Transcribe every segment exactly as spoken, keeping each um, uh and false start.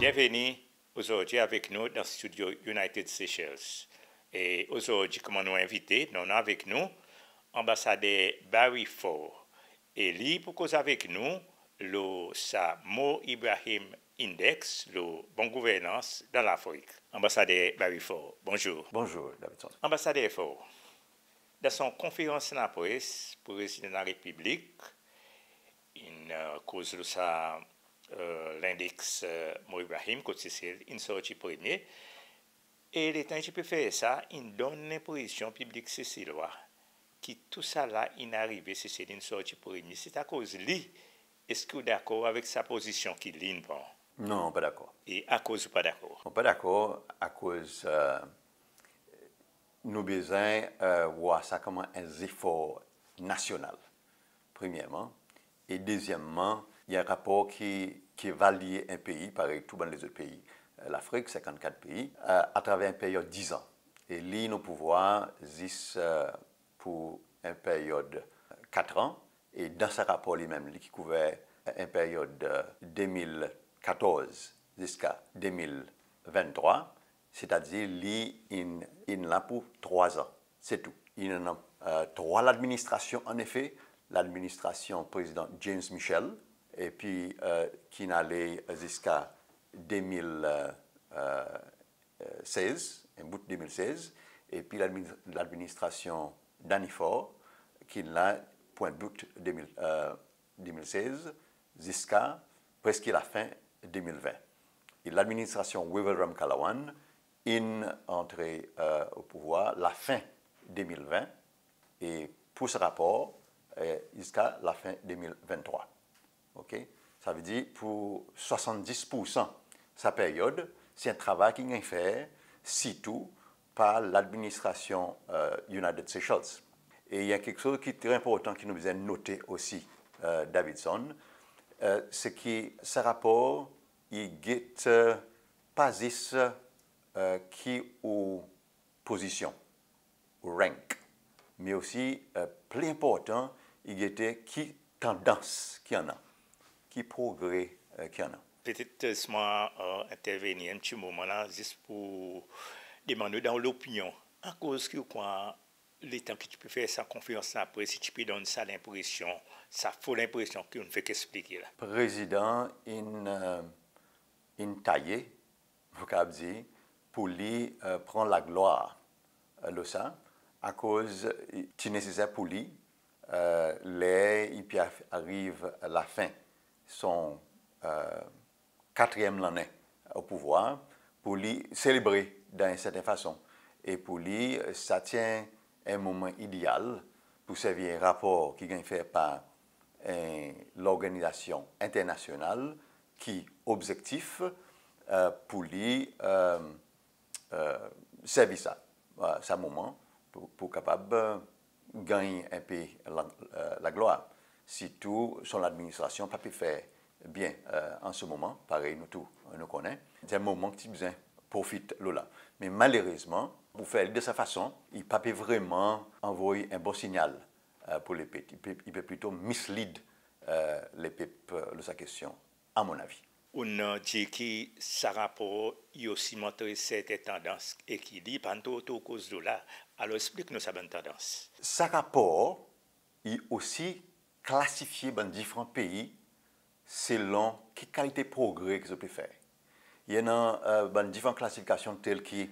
Byenveni ozordi avek nou dan stidyo United Seychelles. E ozordi konman nou envite, nou annan avek nou Anbasader Barry Faure. E li i pou koz avek nou lo sa Mo Ibrahim Index, lo bon gouvernans dan Lafrik. Anbasader Barry Faure, bonzour. Bonzour, Davidson. Anbasader Faure, dan son konferans lapres Prezidan Larepiblik in koz lo sa lendeks Mo Ibrahim kot Sesel in sorti premye. E letan i ti pe fer sa, in donn lenpresyon piblik Seselwa ki tou sa la in arive, Sesel in sorti premye, se akoz li. Eski ou dakor avek sa pozisyon ki li in pran? Non, mon pa dakor. E akoz ou pa dakor? Mon pa dakor akoz nou bezwen war sa konman en zefor nasyonal, premyerman. E dezyenmman, i en rapor ki, ki evalye en pei, parey tou bann lezot pei Lafrik, senkannkat pei, atraver en peryod dizan. E li in o pouvwar zis pou en peryod katran. E dan sa rapor li menm, li ki kouver en peryod de mil katorz ziska de mil venntrwa, setadir li in, in la pou trwa an, se tou. In annan trwa ladministrasyon, annefe, ladministrasyon Prezidan James Michel, epi ki'n ale ziska de mil sez, en bout de mil sez, epi ladministrasyon Danny Faure ki'n la pou en bout de mil, de mil sez ziska preski lafen de mil ven. E ladministrasyon Wavel Ramkalawan in antre o pouvwar lafen de mil ven, e pou sa rapor ziska lafen de mil venntrwa. OK? Savedir pou swasanndis poursan sa peryod, se en travay ki'n ganny fer sirtou par ladministrasyon United Seychelles. E i annan keksoz ki tre enportan ki nou bezwen note osi, Davidson, se ki sa rapor i get pa zis ki ou pozisyon, ou rank, me osi pli enportan, i gete ki tandans ki annan, ki progre ki annan. Petet si mon a entervenir en pti moman la, zis pou demann ou dan ou lopinyon, akoz ki ou krwar letan ki ti pe fer sa konferans lapres, i ti pe donn sa lenpresyon, sa fo lenpresyon ki ou'n fek eksplike la? Prezidan in, in taye, mon kapab dir, pou li pran laglwar lo sa, akoz ti neseser pou li, ler i pe ariv lafen son katryenm lannen o pouvwar, pou li selebre dan en serten fason. E pou li, sa ti en moman ideal pou servi en rapor ki ganny fer par en lorganizasyon enternasyonal ki obzektif pou li servi sa, sa moman pou, pou kapab ganny en pe laglwar. Sirtou son ladministrasyon pa pe fer byen an se moman, parey nou tou nou konnen. Se en moman ki ti bezwen profit lo la. Me malerezman, pou fer li de sa fason, i pa pe vreman anvoy en bon sinyal pou lepep. I pe, i pe plito mislead lepep lo sa kestyon, a mon avi. Ou'n dir ki sa rapor i osi montre serten tandans e ki li pa'n tro, tro koz lo la. Alor eksplik nou sa bann tandans. Sa rapor i osi klasifye bann diferan pei selon ki kalite progre ki zot pe fer. I annan bann diferan klasifikasyon tel ki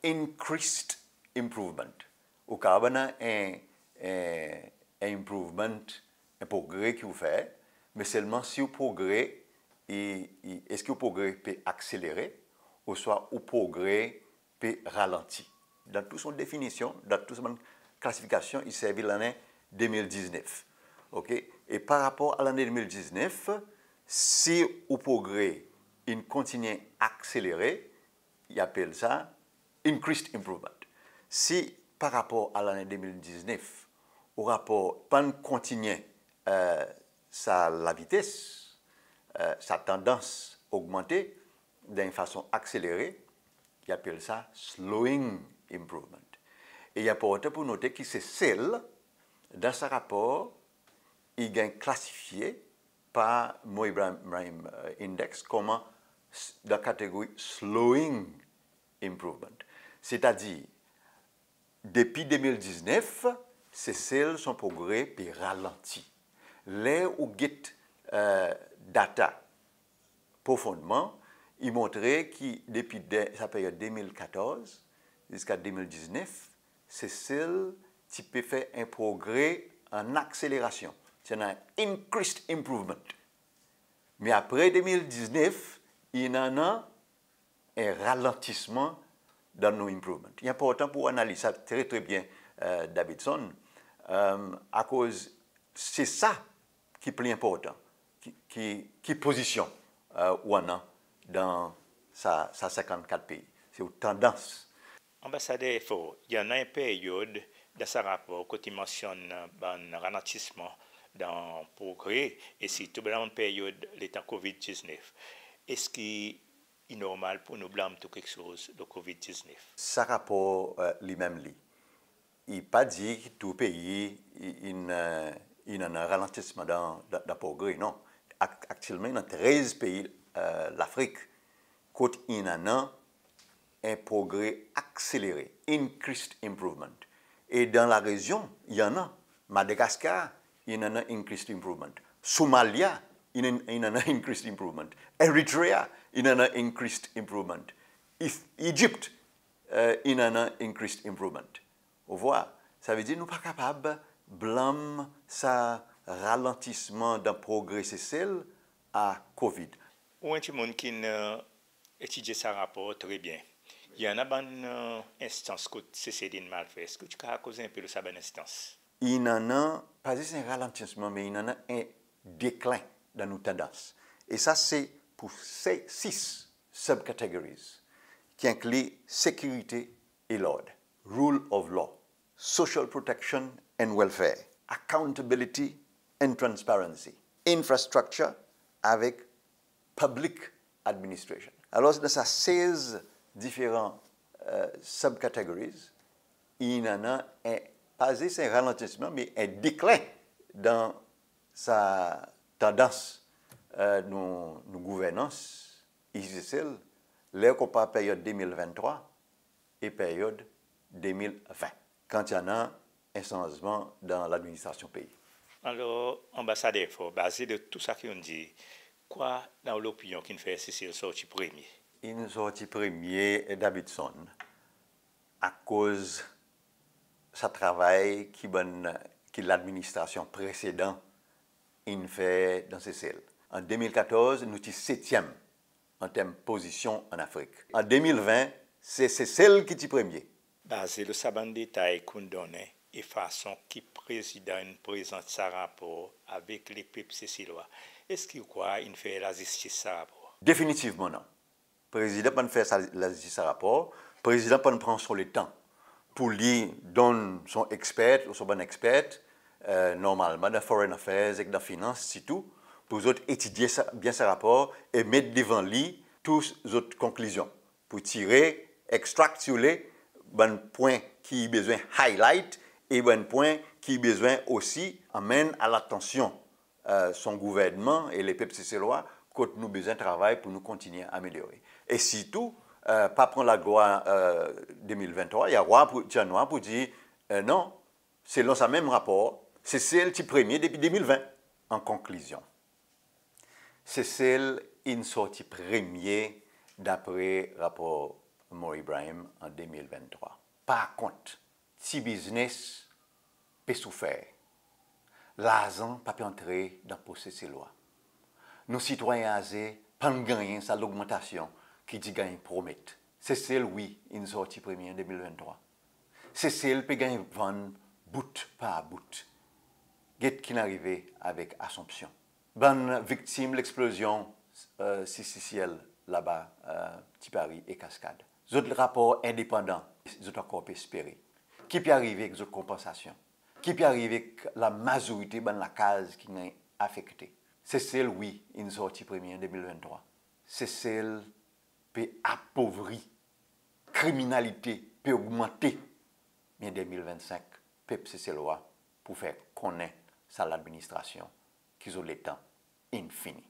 increased improvement. Ou kapab annan en, en, en improvement, en progre ki ou fer, me selman si ou progre, i, i, eski ou progre pe akselere, ouswa ou progre pe ralanti. Dan tou son definisyon, dan tou son bann klasifikasyon, i servi lannen de mil diznef. OK? E par rapor a lannen de mil diznef, si ou progre in kontinyen akselere, i apel sa increased improvement. Si par rapor a lannen de mil diznef, ou rapor pa'n kontinyen sa lavites, sa tandans ogmante dan en fason akselere, i apel sa slowing improvement. E i enportan pou note ki Sesel, dan sa rapor, i ganny klasifye par Mo Ibrahim Index konman dan kategori slowing improvement. Setadir, depi de mil diznef, Sesel son progre pe ralanti. Ler ou get data profondman, i montre ki depi sa peryod de mil katorz ziska de mil diznef, Sesel ti pe fer en progre an akselerasyon. Ti annan increased improvement. Me apre de mil diznef, i annan en ralantisman dan nou improvement. I enportan pour analiz sa tre, tre byen, Davidson, akoz se sa ki pli enportan ki, ki pozisyon ou annan dan sa, sa senkannkat pei. Se ou tandans. Anbasader Faure, i annan en peryod dan sa rapor kot i mansyonn bann ralantisman dan progre, e sirtou dan peryod letan Covid diznef. Eski i normal pour nou blanm tou keksoz lo Covid diznef? Sa rapor li menm li, i pa dir ki tou pei i, i, in, in annan ralantisman dan, dan, dan progre, non. Aktyelman i annan trez pei Lafrik kot in annan en progre akselere, increased improvement. E dan larezyon i annan, Madagascar in annan increased improvement. Somalia in, in annan increased improvement. Eritrea in annan increased improvement. Egypt in annan increased improvement. Ou vwar, savedir nou pa kapab blanm sa ralantisman dan progre Sesel a Covid. Ou en dimoun ki'n etidye sa rapor tre byen. I annan bann enstans kot Sesel in mal fer. Eski ou ti kapab koz en pe lo sa bann enstans? In annan pa zis en ralantisman, me in annan en deklen dan nou tandans. E sa se pour sis subcategories, ki enkli sekirite e lord, rule of law, social protection and welfare, accountability and transparency, infrastructure avek public administration. Alor dan sa sez diferan subcategories, in annan en, pa zis en ralantisman, me en deklen dan sa tandans nou, nou gouvernans isi Sesel, ler ou konpar peryod de mil venntrwa e peryod de mil ven, kan ti annan en sanzman dan ladministrasyon pei. Alor, Anbasader Faure, baze lo tou sa ki ou'n dir, kwa dan ou lopinyon ki'n fer Sesel sorti premye? In sorti premye, Davidson, akoz sa travay ki bann, ki ladministrasyon presedan in fer dan Sesel. An de mil katorz nou ti setyenm an term pozisyon an Afrik. An de mil ven se Sesel ki ti premye. Baze lo sa bann detay ki ou'n donnen e fason ki Prezidan in prezant sa rapor avek lepep Seselwa, eski ou krwar in fer lazistis sa rapor? Definitivman non. Prezidan pa'n fer sa, lazistis sa rapor. Prezidan pa'n pran son letan pour li donn son eksper, son bann eksper, normalman dan Foreign Affairs ek dan Finans sirtou, pour zot etidye sa, byen sa rapor e met devan li tou zot konklizyon, pour tire, extract si ou le, bann pwen ki i bezwen highlight e bann pwen ki i bezwen osi anmenn a latansyon son gouvernman e lepep Seselwa, kot nou bezwen travay pour nou kontinyen amelyore. E sirtou pa pran laglwar de mil venntrwa, i annan pour, ti annan pour dir non, selon sa menm rapor, Sesel ti premye depi de mil ven. An konklizyon, Sesel in sorti premye dapre rapor Mo Ibrahim an de mil venntrwa. Par kont, pti biznes pe soufer. Larzan pa pe antre dan pos Seselwa. Nou sitwayen aze pa'n gannyen sa logmantasyon ki ti ganny promet. Sesel wi in sorti premye an de mil venntrwa. Sesel pe ganny vann bout par bout. Get ki'n arive avek Assomption. Bann viktim leksplozyon CCCL laba Pti Pari e Cascade. Zot rapor endepandan, zot ankor pe espere. Ki pe arive ek zot konpansasyon? Ki pe arive ek lamazorite bann lakaz ki'n ganny afekte? Sesel wi in sorti premye an de mil venntrwa. Sesel pe apovri, kriminalite pe ogmante. Me de mil vennsenk, pep Seselwa pou fer konnen sa ladministrasyon ki zot letan in fini.